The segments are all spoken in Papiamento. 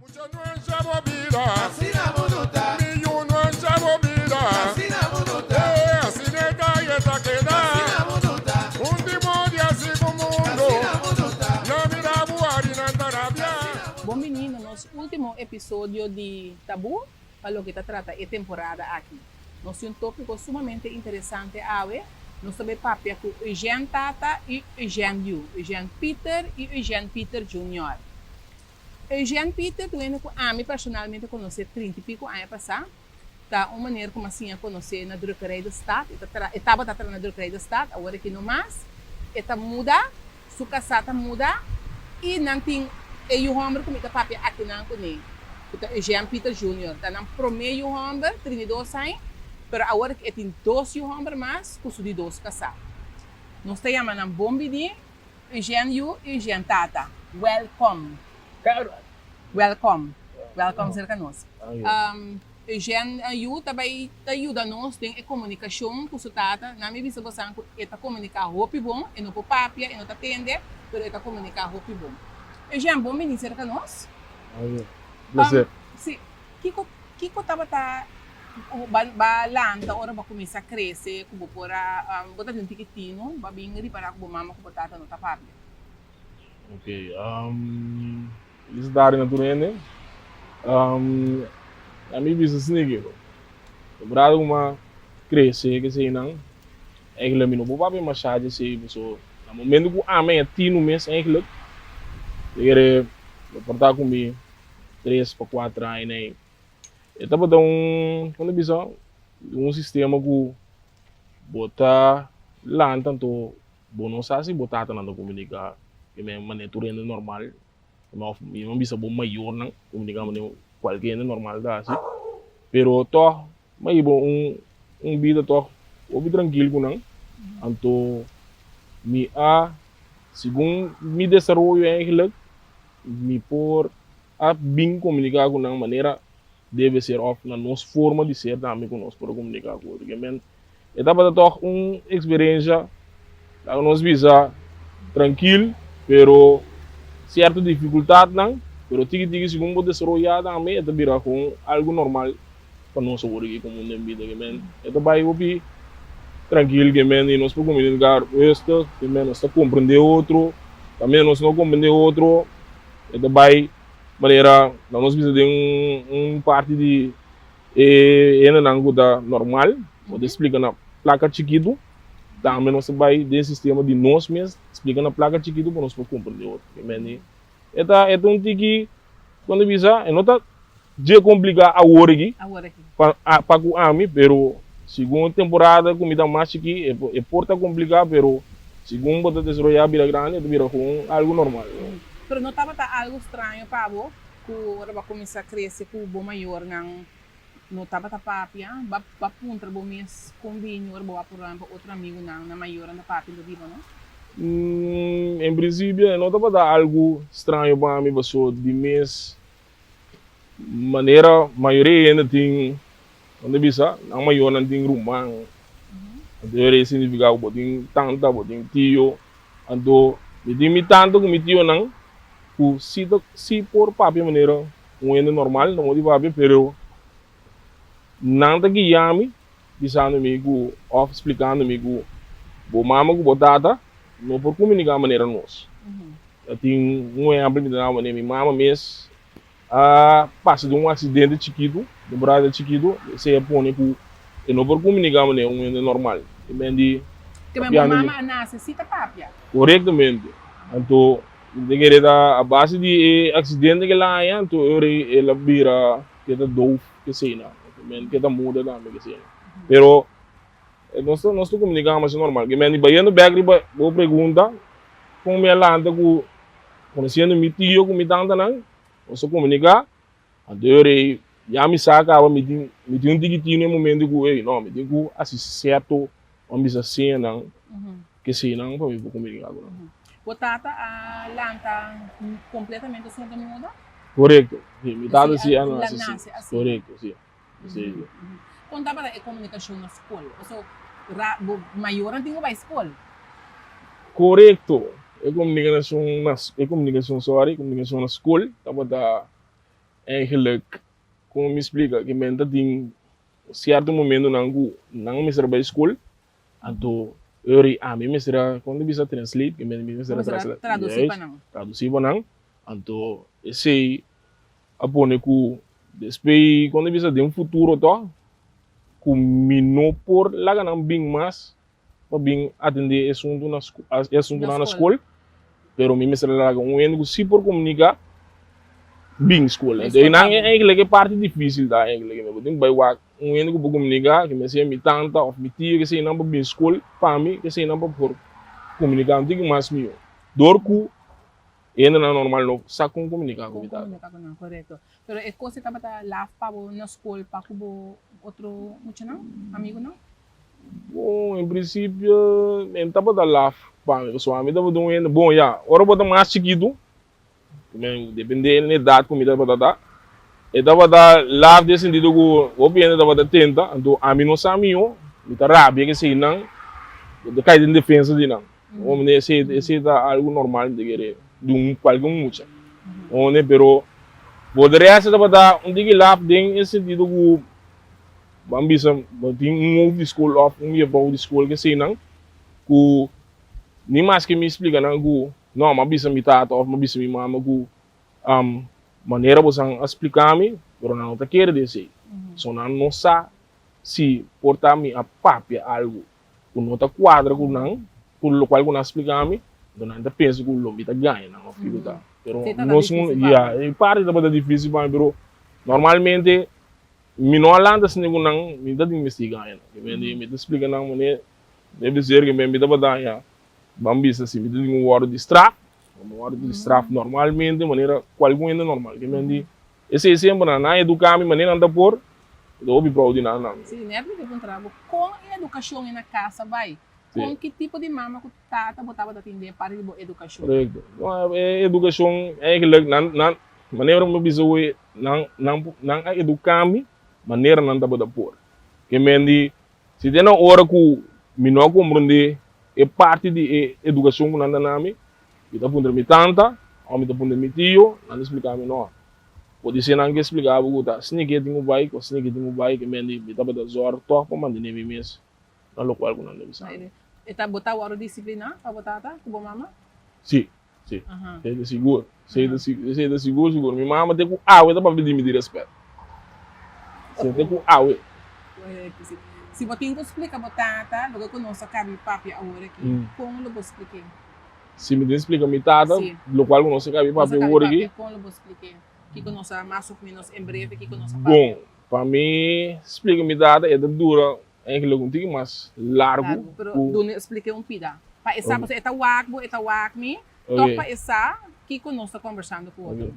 Bon bini na nos ultimo episodio di Tabú pa loke ta trata e temporada aki. Nos tin un tópiko sumamente interesante awe. Nos ta bay papia ku Eugène Tata i Eugène Yu, Eugène Pieter i Eugène Pieter Junior. Eugène Pieter ta un hende ku ami personalmente konosé trinta i piko aña pasá. Ta un manera ku mi a siña konosé na Drukkerij de Stad. E ta tra, e tabata traha na Drukkerij de Stad, awor aki no mas. E ta muda, su kasá ta muda i nan tin e yu hòmber ku mi ta papia akinan kuné, ku ta Eugène Pieter Junior. Ta nan promé yu hòmber, 32 aña, pero awor aki e tin dos yu hòmber mas ku su di dos kasá. Nos ta yama nan bon bini. Eugène yu, Eugène tata. Wèlkòm. Wèlkòm. Wèlkòm serka nos. Eugène yu ta bai ta yuda nos den e komunikashon ku su tata. Nan mi bisa bosan ku e ta komuniká hopi bon. E no por papia, e no ta tende, pero e ta komuniká hopi bon. Eugène, bon bini serka nos. Plaser. Si. Kiko kiko tabata ba ba lanta ora bo a kuminsá krese ku bo por a bo ta tin un tiki tinu bo a bin ripará ku bo mama ku bo tata no ta papia? Ok, felis tardi na tur hende. Ami bisa sniki bro. Temporada ku mi a krese keseinan eigenlijk mi no por papia masha dje esei pasobra na momento ku ami a tinu mes eigenlijk mi kere lo por ta ku mi tres pa cuatro aña ei. E tabata un, con ta bisa, un sistema cu bo ta lanta anto bo no sa si bo tatanan ta comunica di e manera tur hende normal of mi no bisa bo mayornan comunica manera cualkier hende normal ta haci, pero toch mi a hiba un un bida toch hopi trankil cu nan, anto mi a segun mi desaroyo eigenlijk Mi por a bin komuniká ku nan manera debe ser òf na nos forma di ser tambe ku nos por a komuniká ku otro. Men e tabata tòg un eksperensha laga nos bisa trankil pero sierto difikultatnan pero tiki tiki segun bo desaroyá tambe e ta bira kon algu normal pa nos awor aki komo den bida. Men e ta bai hopi trankil ke men i nos por komuniká rustig ke men nos ta komprendé otro tambe nos no komprendé otro e ta bai manera laga nos bisa den un parti di e hendenan ku ta normal bo ta splika na plaka chikitu tambe nos ta bai den sistema di nos mes splika na plaka chikitu pa nos por komprendé otro ke men e ta e ta un tiki kon ta bisa e no ta Dje kompliká awor aki pa ku ami, pero segun temporada ku mi ta mas chikí e por ta kompliká, pero segun bo ta desaroyá bira grandi e ta bira kon algu normal. Pero no tabata algu straño pa bo ku ora bo a kuminsá krese ku bo mayornan no tabata papia? Bo a puntra bo mes kon bini ora bo a por pa otro amigunan nan mayornan ta papia di bo no? En prinsipio e no tabata algu straño pa mi pasobra di mes Manera mayoria hende tin, nan ta bisa, nan mayornan tin ruman. Anto e significa ku bo tin tanta, bo tin tio. Anto mi tin mi tanta ku mi tionan ku si ta si por papia manera un hende normal ta modo di papia, pero nan ta guia mi bisando mi ku òf splikando mi ku bo mama ku bo tata no por komuniká manera nos. Ta tin un ehempel mi ta daba manera mi mama mes a pasa den un accidente chikitu, temporada chikitu, esei a pone ku e no por komuniká manera un hende normal. E men di Ke men bo mama a nase si ta papia. Korektamente. Anto mi ta kere ta a base di e accidente ke el a haña, anto e ora ei el a bira ke ta doof kesei nan, ke ta muda tambe kesei nan. Pero Nos ta nos ta komuniká masha normal. Ke men di bayendo bèk riba bo pregunta, kon mi a lanta ku konosiendo mi tio ku mi tantanan, nos ta komuniká. Anto e ora ei ya mi sa kaba mi tin mi tin un tiki tino e momento ku ey no mi tin ku hasi sierto wan bisa señanan ke señanan pa mi por komuniká ku nan. Bo tata a lanta kompletamente sordomudo? Korekto, si mi tata si a nase si, korekto si. Kon tabata e komunikashon na skol? Paso bo mayornan tin ku bai skol. Korekto. E komunikashon na e komunikashon sorry, komunikashon na skol tabata. Eigenlijk, kon mi splika, ke men ta tin sierto momentonan ku nan mester a bai skol, anto ori ami mester a, kon ta bisa, translate, ke men mi mester a Mester a tradusí pa nan. Tradusí pa nan, anto esei a pone ku despues, kon ta bisa, den futuro tò, ku mi no por laga nan bin mas pa bin atendé e asuntu na e asuntunan na skol, pero mi mester a laga un hende ku si por komuniká bin skol. Enton einan eigenlijk e parti difísil ta eigenlijk. Mi bo tin ku bai wak un hende ku por komuniká, ke mester mi tanta òf mi tio ke eseinan pa bin skol pa mi, ke eseinan pa por komuniká un tiki mas mihó. Dor ku e hendenan normal no sa kon komuniká ku mi tata. Kon komuniká ku nan, korekto. Pero e kos ei tabata laf pa bo na skol pa ku bo otro muchanan, amigunan? Bon, en prinsipio e no tabata laf pa mi, pasobra ami tabata un hende, bon ya, ora bo ta mas chikitu, depende na edat ku mi tabata ta, e tabata laf den sentido ku hopi hende tabata tenta, anto ami no sa mihó, mi ta rabia ku eseinan, mi ta kai den defensa di nan. Esei esei ta algu normal mi ta kere di un kualke mucha, pero por de resto tabata un tiki laf den e sentido ku. Ban bisa bo tin un hoofd di skol òf un jefrouw di skol ke eseinan ku ni maske mi splika nan ku no m'a bisa mi tata òf m'a bisa mi mama ku manera bosan a splika mi pero nan no ta kere di esei. So nan no sa si por ta mi a papia algu ku no ta kuadra ku nan ku lokual ku nan a splika mi enton nan ta pensa ku lo mi ta gaña nan òf kiko ta. Pero nos ya e parti tabata difisil pa mi pero normalmente Mi no a lanta asina ku nan, mi ta tin investiga aña. Mi mende, mi ta splika nan manera debe ser ke mi tabata aña. Ban bisa si mi ta tin un wòrdu di straf, un wòrdu di straf normalmente manera kualkun hende normal. Ke mende esei semper nan a eduká mi manera nan ta por, mi ta hopi proud di nan nan. Si, nèt mi ke puntra bo, kon e edukashon ei na kasa bai? Kon ki tipo di mama ku tata bo tabata tin den parti di bo edukashon? Korekto. No, e edukashon eigenlijk nan nan manera mi bisa hui Nan nan nan a eduká mi manera nan tabata por. Ke men di, si te na ora ku mi no a komprondé e parti di e edukashon ku nan ta na mi, mi ta puntra mi tanta òf mi ta puntra mi tio, nan ta splika mi no. Podisé nan ke splika bo ku ta asina ke tin ku bai ku asina ke tin ku bai, ke men di mi tabata zòrg tòg pa mantené mi mes na lokual ku nan ta bisa mi. E ta bo ta wòrdu disipliná pa bo tata ku bo mama? Sí. Sí, esei ta sigur. Esei ta sigur, esei ta sigur sigur. Mi mama te ku awe ta papia di mi di respet. Esei te ku awe. Korekto, si. Si bo tin ku splika bo tata loke ku nos a kabi papia awor aki, kon lo bo splik'é? Si mi tin splika mi tata lokual ku nos a kabi papia awor aki. Kon lo bo splik'é? Kiko nos a mas of menos en breve kiko nos a papia? Bon, pa mi splika mi tata e ta dura Eigenlijk un tiki mas largu. Largu, pero duna splike un pida. Pa e sa, pasobra e ta wak bo, e ta wak mi, tok pa e sa kiko nos ta kombersando ku otro.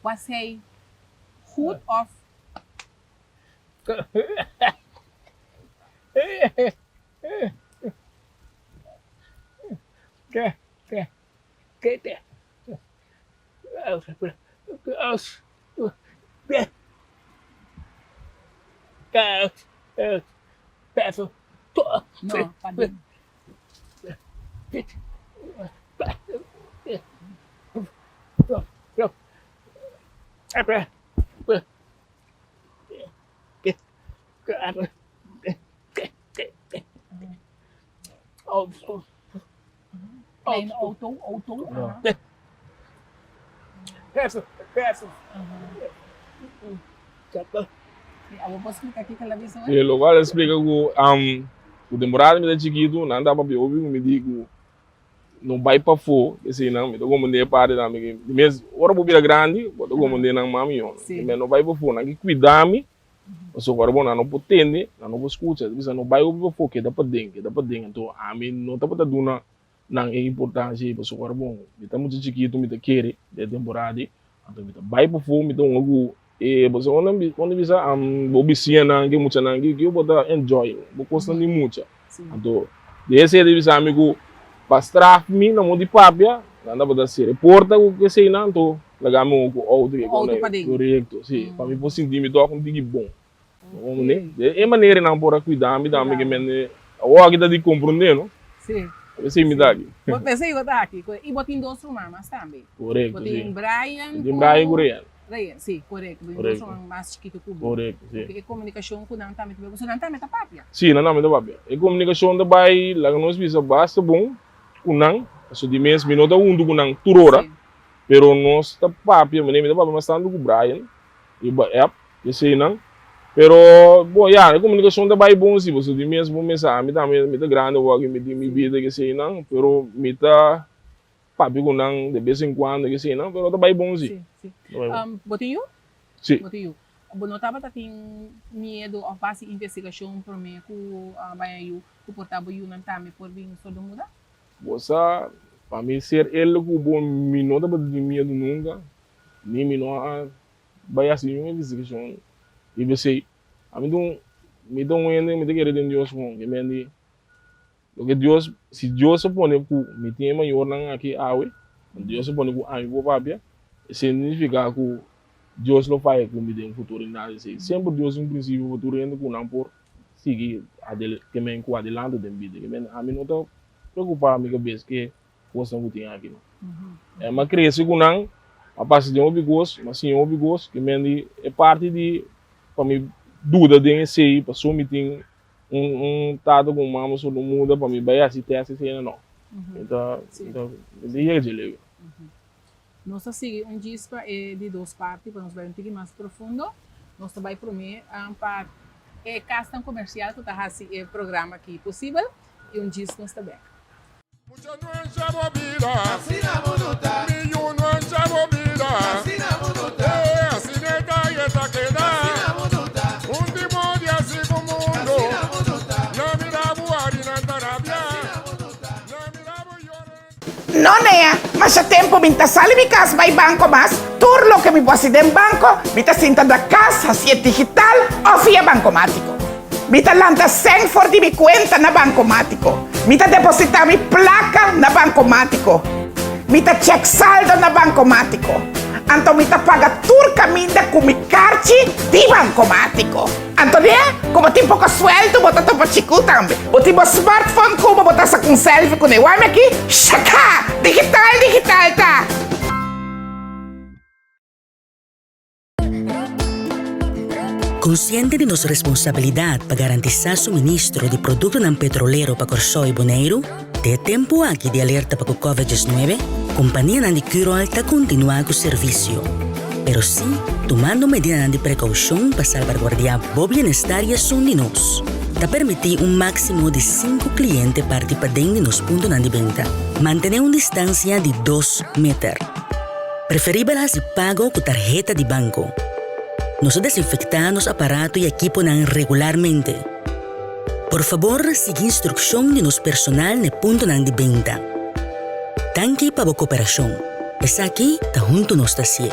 Was hij goed of No, pabien. Kleine auto, auto. Abo por splika kiko el a bisa hoy? Lo cual a splika ku ku temporada mi ta chikitu nan ta papia hopi ku mi di ku no bai pafó eseinan mi ta komprendé e parti tambe ke di mes ora bo bira grandi bo ta komprendé nan mas mihó no bai pafó nan ke kuida mi pasobra ora bo nan no por tende nan no por skucha ta bisa no bai hopi pafó keda paden keda paden anto ami no tabata duna nan e importansia ei pasobra ora bo mi ta mucha chikitu mi ta kere den e temporada ei anto mi ta bai pafó mi ta hunga ku e pasobra unda bisa bo bisiñanan ke muchanan ke bo ta enjoy bo kosnan di mucha. Anto, di esei ta bisa mi ku pa straf mi na mon di papia, nan tabata sera e porta ku eseinan, anto. laga mi ku outo Ku outo paden. Korekto, si. Pa mi por sinti mi tòg un tiki bon. Bo E manera nan por a kuida mi tambe ke mende awor aki ta di komprondé no. Si. P'esei mi ta aki. Bo p'esei bo ta aki. I bo tin dos ruman mas tambe. Korekto, Bo si. tin Brian Mi tin Brian ku Ryan. Ryan, si, korekto. Bo tin dos ruman mas chikitu ku bo. Korekto, si. E komunikashon ku nan tambe ta bai, pasobra nan tambe ta papia. Si, nan tambe ta papia. E komunikashon ta bai, laga nos bisa, basta bon ku nan. Pasobra di mes mi no ta huntu ku nan tur ora, pero nos ta papia, mi ta papia mas tantu ku Brian riba app. Eseinan. Pero, bon, ya, e komunikashon ta bai bon si, pasobra di mes bo mester ami tambe mi ta grandi awor aki, mi tin mi bida ku eseinan, pero mi ta papia ku nan de bes en kuando ku eseinan, pero ta bai bon si. Si, si. Bo tin yu? Si. Bo tin yu. Bo no tabata tin miedu òf basi investigashon promé ku bai a yu, ku por ta bo yunan tambe por bin sordomuda? Bo sa, pa mi ser el ku bo, mi no tabata tin miedu nunka, ni mi no a Bai hasi un investigashon i p'esei ami ta un mi ta un hende mi ta kere den Dios bon ke men di loke Dios si Dios a pone ku mi tin e mayornan aki awe Dios a pone ku ami por papia esei no significa ku Dios lo faya ku mi den futuro ni nada esei semper Dios tin un prinsipio pa tur hende ku nan por sigui ke men ku adelante den bida ke men ami no ta preokupa mi kabes ke kosnan ku tin aki no. E m'a krese ku nan, m'a pasa den hopi kos, m'a siña hopi kos, ke men di e parti di pa mi duda den esei paso mi tin un un tata ku un mama sordomuda pa mi bai hasi tèst esei no. Mi ta mi ta mi ta yega dje leu. Nos ta sigui un djis pa e di dos parti pa nos bai un tiki mas profundo. Nos ta bai promé pa e kasnan komersial ku ta hasi e programa aki posibel i un djis nos ta bèk. No nea, masha tempu mi ta sali mi kas bai banko mas, tur loke mi por hasi den banko, mi ta sinta na kas hasié digital òf via bankomátiko. Mi ta lanta sèn for di mi kuenta na bankomátiko, mi ta depositá mi plaka na bankomátiko, mi ta chèk saldo na bankomátiko, anto mi ta paga tur kaminda ku mi karchi di bankomátiko. Anto de, ku bo tin poko sueldo bo ta topa chiku tambe. Bo tin bo smartphone ku bo, bo ta saka un selfie kuné. Wak mi aki? Shaka! Digital, digital ta! Konsiente di nos responsabilidat pa garantisá suministro di produktonan petrolero pa Kòrsou i Boneiru, den e tempu aki di alerta pa ku Covid diesnuebe, kompanianan di Curoil ta kontinuá ku servisio. Pero sí tumando medidanan di prekoushon pa salbaguardiá bo bienestar i esun di nos. Ta permití un máksimo di sinku kliente parti paden di nos puntonan di benta. Mantené un distansia di dos meter. Preferibel hasi pago ku tarheta di banko. Nos ta desinfektá nos aparato i ekiponan regularmente. Por fabor sigui instrukshon di nos personal n'e puntonan di benta. Danki pa bo koperashon. Esaki ta huntu nos ta hasié.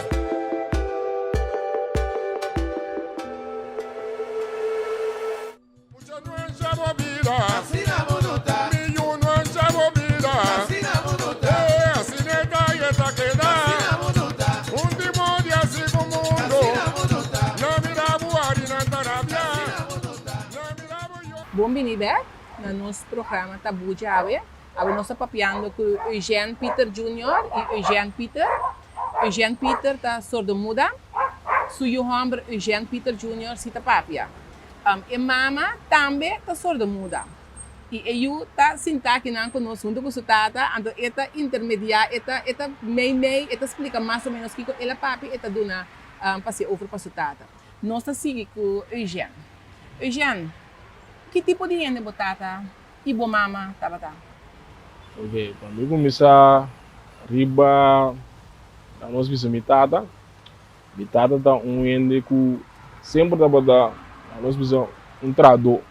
Bon bini bek na nos programa Tabú djawe. Awe nos ta papiando ku Eugène Pieter Junior i Eugène Pieter. Eugène Pieter ta sordomuda. Su yu hòmber Eugène Pieter Junior si ta papia. E mama tambe ta sordomuda. I e yu ta sintá akinan ku nos huntu ku su tata, anto e ta intermediá, e ta e ta meimei, e ta splika mas o ménos kiko el a papia, e ta duna pas'é over pa su tata. Nos ta sigui ku Eugène. Eugène, ki tipo di hende bo tata i bo mama tabata? Ok, pa mi kuminsá riba na nos bisa mi tata. Mi tata ta un hende ku semper tabata na nos bisa un trahadó.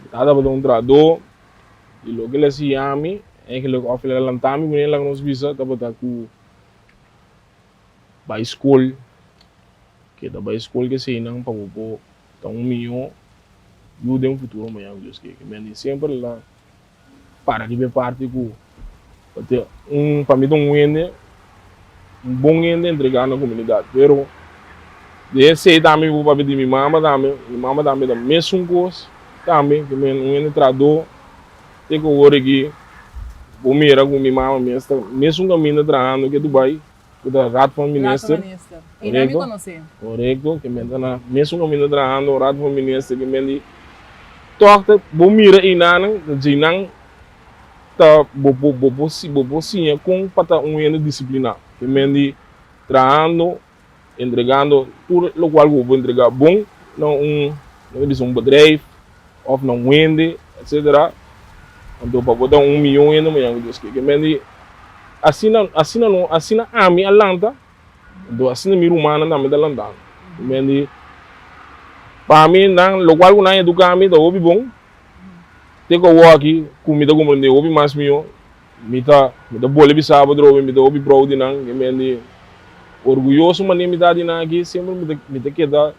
Mi tata tabata un trahadó i loke el a siña mi, eigenlijk òf el a lanta mi kuné laga nos bisa tabata ku bai skol. Keda bai skol keseinan pa bo por ta un mihó yu den futuro mañana ku Dios ke. Ke men di semper el a para riba e parti ku pa ta un pa mi ta un hende un bon hende entregá na komunidat. Pero den esei tambe mi por papia di mi mama tambe, mi mama tambe ta mesun kos tambe, ke men un hende trahadó te ku awor aki bo mira ku mi mama mes ta mesun kaminda trahando ke Dubai ku ta Raad van Minister. Korekto, korekto, ke men ta na mesun kaminda trahando Raad van Minister ke men di tòg ta bo mira einanan ta djeinan ta bo bo bo bo bo por siña kon pa ta un hende disipliná. Ke men di trahando, entregando tur lokual ku bo por entregá bon na un, nan ta bisa un bedrijf òf na un hende etsetera. Anto pa bo ta un mihó hende mañana ku Dios ke. Ke men di asina asina no asina ami a lanta, anto asina mi rumannan tambe ta lantando. Ke men di pa mi nan lokual ku nan eduká mi ta hopi bon. Te ku awor aki ku mi ta komprendé hopi mas mihó, mi ta mi ta bole bisa bo drobe, mi ta hopi proud di nan, ke men di orguyoso manera mi ta di nan aki, semper mi ta mi ta keda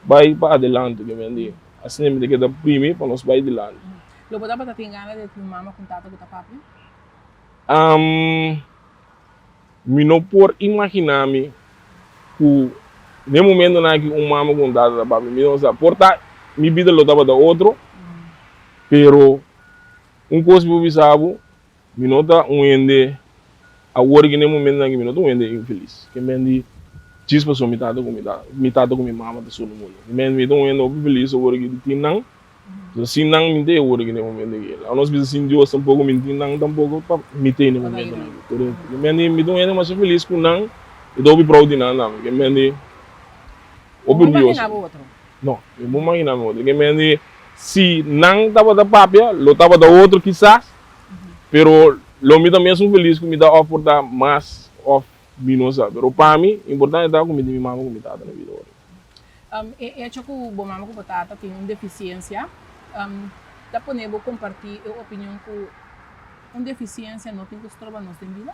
bai pa adelante, ke men di asina mi ta keda primi pa nos bai dilanti. Lo bo tabata tin gana di tin un mama ku un tata ku ta papia? Mi no por imaginá mi ku den momentonan aki un mama ku un tata ta papia. Mi no sa. Por ta mi bida lo tabata otro, pero un kos mi por bisa bo, mi no ta un hende awor aki den momentonan aki mi no ta un hende infelis. Ke men di djis pasobra mi tata ku mi tata, mi tata ku mi mama ta sunu mundu. Ke men mi ta un hende hopi felis awor aki di tin nan. So sin nan mi ta e ora aki den momento aki. Laga nos bisa sin Dios tampoco mi tin nan tampoco pa mi ta e den momento aki. Korekto. Ke men di mi ta un hende masha felis ku nan i ta hopi proud di nan tambe. Ke men di hopi Bo no orguyoso. imagina bo otro? No, mi no imagina mi otro. Ke men di si nan tabata papia lo tabata otro kisas, pero lo mi ta mesun felis ku mi ta of por ta mas of mi no sa. Pero pa mi importante ta ku mi tin mi mama ku mi tata na bida ora. E echo ku bo mama ku bo tata tin un defisiensia ta pone bo kompartí e opinion ku un defisiensia no tin ku stroba nos den bida?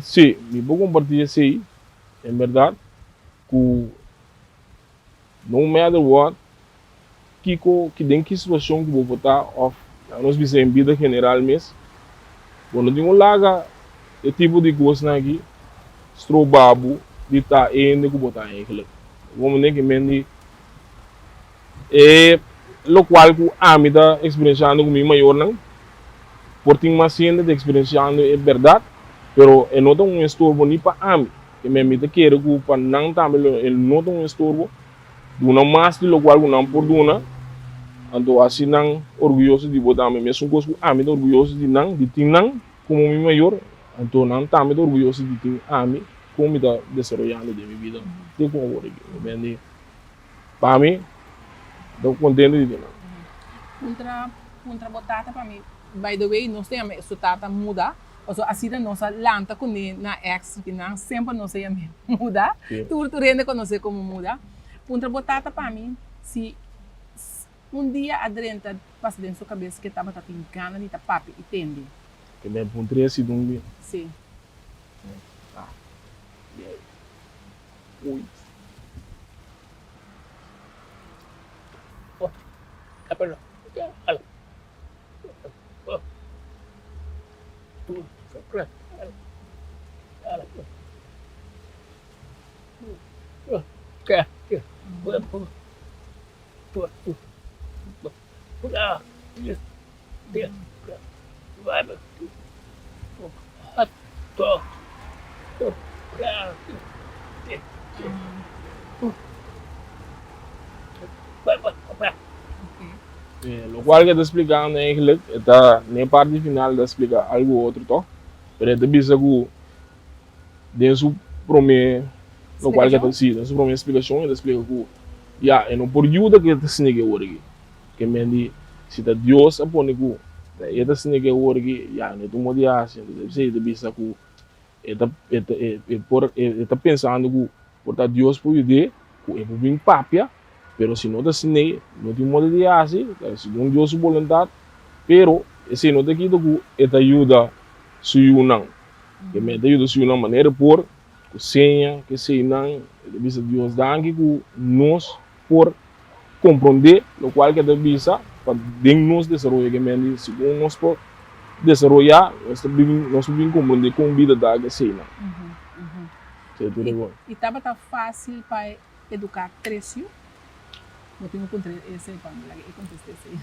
Sí, mi por kompartí esei, en bèrdat, ku no matter what, kiko, den ki situashon ku bo por ta òf laga nos bisa den bida general mes, bo no tin ku laga e tipo di kosnan aki stroba bo di ta e hende ku bo ta eigenlijk. Bo mende ki men di e lokual ku ami ta eksperensiando ku mi mayornan, por tin mas hende ta eksperensiando e bèrdat, pero e no ta un estorbo ni pa ami, ke men mi ta kere ku pa nan tambe lo e no ta un estorbo. Duna mas di lokual ku nan por duna, anto hasi nan orguyoso di bo tambe. Mesun kos ku ami ta orguyoso di nan, di tin nan komo mi mayor, anto nan tambe ta orguyoso di tin ami kon mi ta desaroyando den mi bida te ku awor aki. Mi bende pa mi ta kontento di tin nan. Puntra puntra bo tata pa mi, by the way nos ta yama su tata muda. Pasobra asina nos a lanta kuné na ex ki nan semper nos a yam'é muda. Tur tur hende konos'é komo muda. Puntra bo tata pa mi si un dia a drenta pasa den su kabes ke tabata tin gana di ta papia i tende. Ke men puntr'é si dun dia. Si. Ah. Yey. Uy. Lokual ke ta splikando eigenlijk e ta na e parti final e ta splika algu otro tok, pero e ta bisa ku den su prome lokual ke ta si den su prome splikashon e ta splika ku ya e no por yuda ku e ta sinti ke ora aki, ke men di si ta Dios a pone ku ta e ta sinti ke ora aki ya no tin modo di hasi, entonces e ta bisa ku e ta e ta e por e ta pensando ku por ta Dios por yud'é ku e por bin papia. Pero si no ta asin'ei, no tin moda di hasi, ta segun Dios su boluntat, pero esei no ta kita ku e ta yuda su yunan. Ke men ta yuda su yunan manera e por, ku seña, ku eseinan, e ta bisa Dios danki ku nos por komprondé lokual ke ta bisa pa den nos desaroyo ke men di segun nos por. desaroyá, nos ta bin, nos por bin komprondé kon bida ta eseinan. Esei tur e bon. I tabata fásil pa eduká tres yu? Bo tin ku puntra esei pa mi, laga e kontestá esei.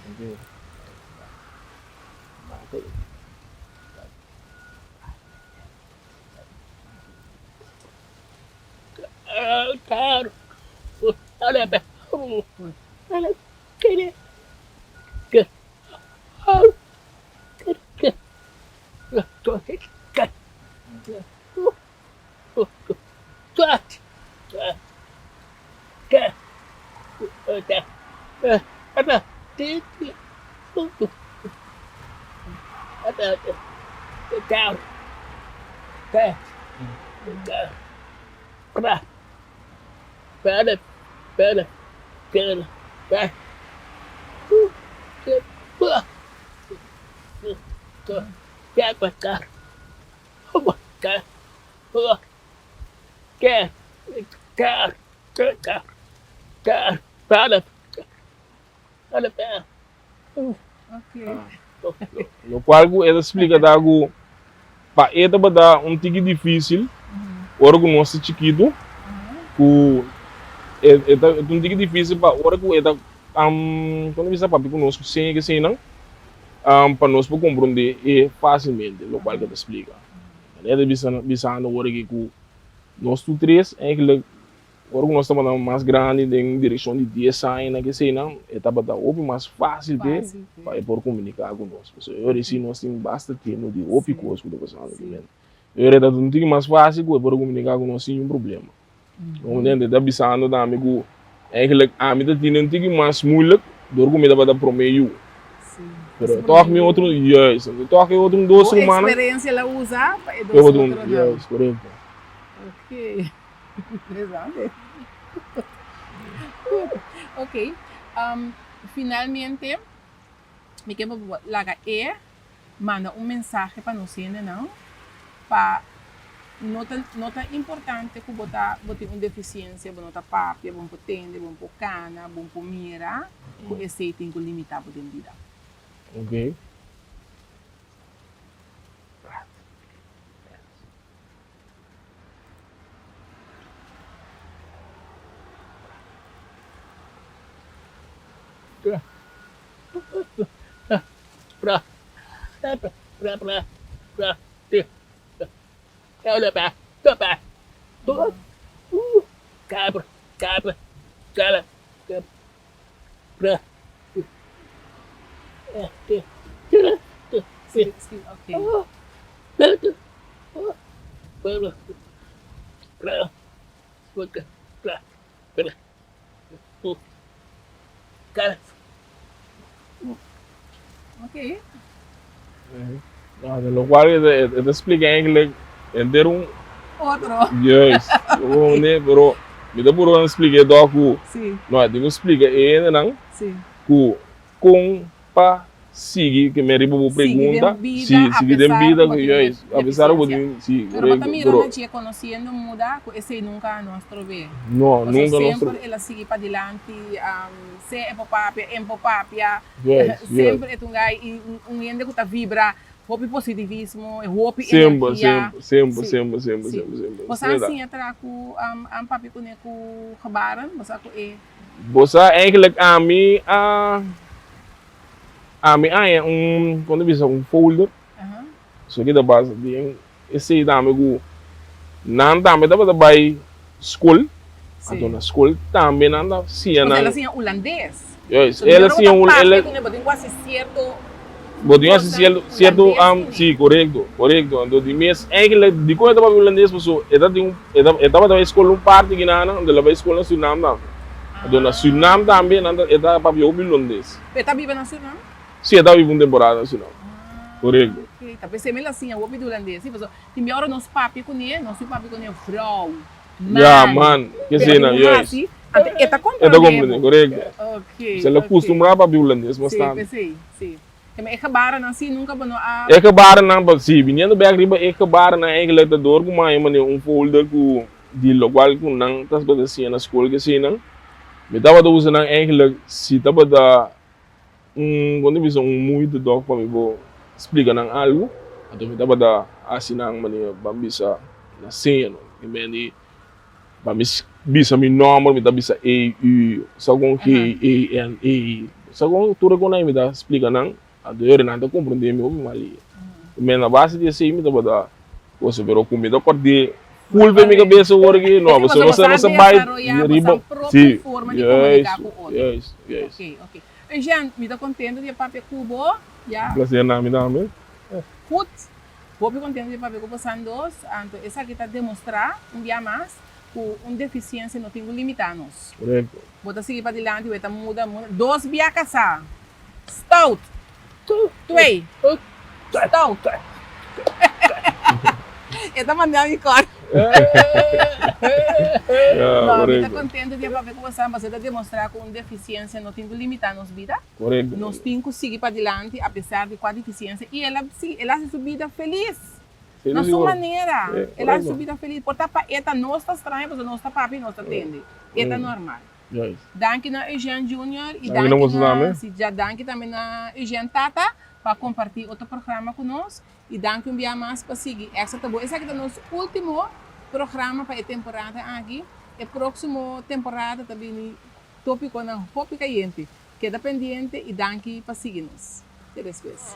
Lokual ku e ta splika ta ku pa e tabata un tiki difísil ora ku nos ta chikitu ku e ta un tiki difísil pa ora ku e ta kon ta bisa papia ku nos ku seña kesenan pa nos por komprondé e fásilmente lokual ku e ta splika. E ta bisando ora aki ku nos tur tres eigenlijk Ora ku nos tabata mas grandi den direkshon di dies aña na keseinan, e tabata hopi mas fásil p'e pa e por komuniká ku nos. Pasobra e ora si nos tin basta tempu di hopi kos ku ta pasando aki mente. E ora e tabata un tiki mas fásil ku e por a komuniká ku nos sin niun problema. Bo ntende? E ta bisando tambe ku eigenlijk ami ta tene un tiki mas moeilijk dor ku mi tabata promé yu. Pero tòg mi otro, juist, tòg e otro dos rumannan. Bo eksperensia la usa pa e dos otronan. Juist, korekto. Oké. Interesante. Ok. Finalmente, mi ke pa bo laga e manda un mensahe pa nos hendenan pa no ta no ta importante ku bo ta bo tin un defisiensia, bo no ta papia, bo no por tende, bo no por kana, bo no por mira, ku esei tin ku limitá bo den bida. Ok. Lokual e ta splika eigenlijk henter un Otro. Juist. Pero mi ta puru splika e dòk ku no e tin ku splika e hendenan ku kon pa sigui ke me riba bo pregunta. Sigui den bida, Sigui den bida, juist, apesar ku bo tin, si, Pero bo ta korekto. mira na dje konosiendo muda ku esei nunka no a strob'é. No, nunka no a Pasobra strob'é. semper el a sigui padilanti, sea e por papia, en por papia, Juist, juist. semper e ta un gai i un hende ku ta vibra hopi positivismo, e hopi Semper, energia. semper, semper, Si, semper, semper, si. semper, semper. Bo sa Asina ta. siña traha ku papia kuné ku gebaren? Bo sa ku e. Bo sa eigenlijk ami a ami haña un kon ta bisa un folder so ki ta basa den esei tambe ku nan tambe tabata bai skol anto na skol tambe nan ta siña nan El a siña hulandes. Juist el a siña Bo tin ku hasi sierto Bo tin ku hasi sierto si korekto korekto anto di mes eigenlijk dikon e ta papia hulandes pasobra e ta tin un E tabata bai skol un parti Ginana, anto el a bai skol na Surinam tambe. Anto na Surinam tambe nan ta e ta papia hopi Holandes. E ta biba na Surinam? Si, e ta biba un temporada na Surinam. Korekto. Ah, ok. Ta p'esei mi la siña hopi di Holandes, si, pasobra tin bia ora nos papia kuné, nos tin papia kuné vrou, man. Ya, man, kesei nan, Pero juist. hasi, anto e ta E ta komprendé komprendé, bo. korekto. Ok, Pasobra el a ok. kustumbrá papia Holandes Si, bastante. p'esei, si. E gebarennan si nunka bo no a. E gebarennan pa si biniendo bek riba e gebarennan eigenlijk ta door ku maya mane un folder ku di lokual ku nan tabata siña na skol kesinan mi tabata usa nan eigenlijk si tabata un kon ta bisa un moeite dòk pa mi bo. splika nan algu, anto mi tabata hasi nan manera ban bisa na seña no. Mi mende pa mi bisa mi nòmber mi ta bisa E U, sa kon G E N E, sa kon tur e kon ei mi ta splika nan, anto e ora nan ta komprondé mi hopi mal. Mi na base di esei mi tabata Cosa pero cu mi ta cordé full pe mi cabeza awor aki no pasobra nos a nos a bay riba si juist juist juist. Ok ok Eugène mi ta contento di e papia cu bo ya. Placer na mi tambe. Goed hopi contento di e papia cu bo san dos anto esaki ta demostra un bia mas cu un deficiencia no tin cu limita nos. Correcto. Bo ta sigui padilanti bo e ta muda muda dos bia casa. Stout. Twee. Stout. E ta manda mi kor. No, mi ta contento di e papia cu bo sa, pasobra e ta demostra cu un deficiencia no tin cu limita nos bida. Correcto. Nos tin cu sigui padilanti a pesar di cua deficiencia y el a sigui, el a haci su bida feliz. Na su manera. El a haci su bida feliz. Por ta pa e ta nos ta straño pasobra nos ta papia y nos ta tende. E ta normal. Danki na Eugène Junior y Danki na boso tambe. Si ja danki tambe na Eugène Tata pa comparti otro programa cu nos y danki un bia mas pa sigui Extra Ta Bo. Esaki ta nos ultimo programa pa e temporada aki. E proximo temporada ta bini topiconan hopi cayente. Keda pendiente y danki pa sigui nos. Te despues.